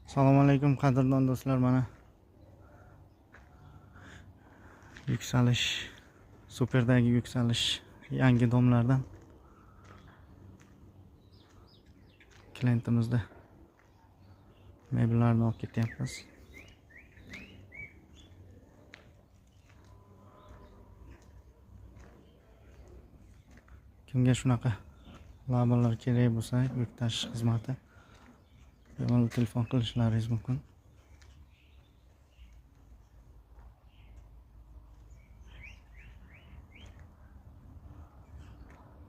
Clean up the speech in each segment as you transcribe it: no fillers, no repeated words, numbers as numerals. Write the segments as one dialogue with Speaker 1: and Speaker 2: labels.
Speaker 1: Assalomu alaykum, qadrdon do'stlar. Mana Yuksalish Superdagi Yuksalish yangi domlardan klientimizda mebellarni olib ketyapmiz. Kimga shunaqa laballar kerak bo'lsa, yuk tashish xizmati, bemalol telefon qilishlaringiz mumkin.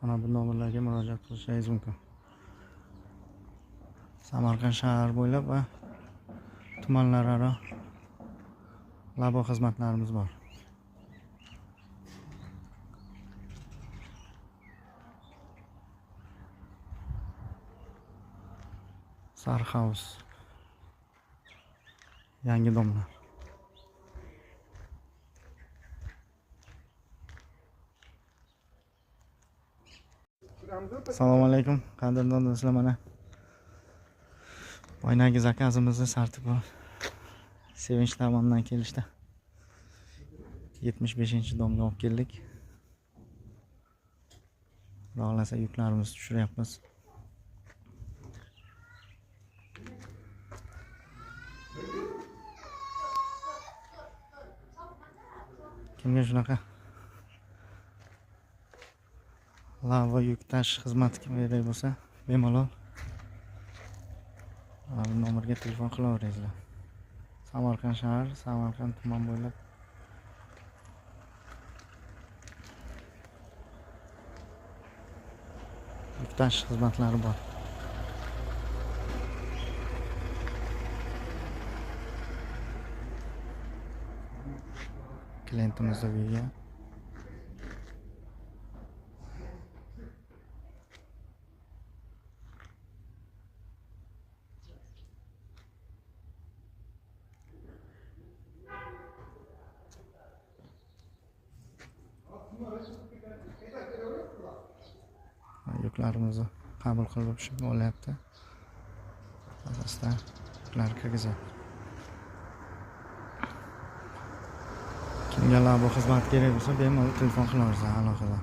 Speaker 1: Mana bu nomerlarga murojaat qilishingiz mumkin. Samarqand shahar bo'ylab va tumanlararo labo xizmatlarimiz bor. Sarhouse yangi domlar. Assalomu alaykum, qadrdon do'stlar. Mana boyagi zakazimizni Sartib Sevinch tomonidan kelishdi. 75-domga olib keldik. Xudo xohlasa yuklarimizni tushiryapmiz. Kimga shunaqa lava yuk tashish xizmati kerak bo'lsa, bemalol nomerga telefon qilaveringizlar. Samarqand shahar, Samarqand tuman bo'ylab yuk tashish xizmatlari bor. Klientimizni uyiga yuklarimizni qabul qilib tushib olyapti. Asosda yuklar kirgizyapti. Kimga labo xizmat kerak bo'lsa, bemalol telefon qilaversa alohida.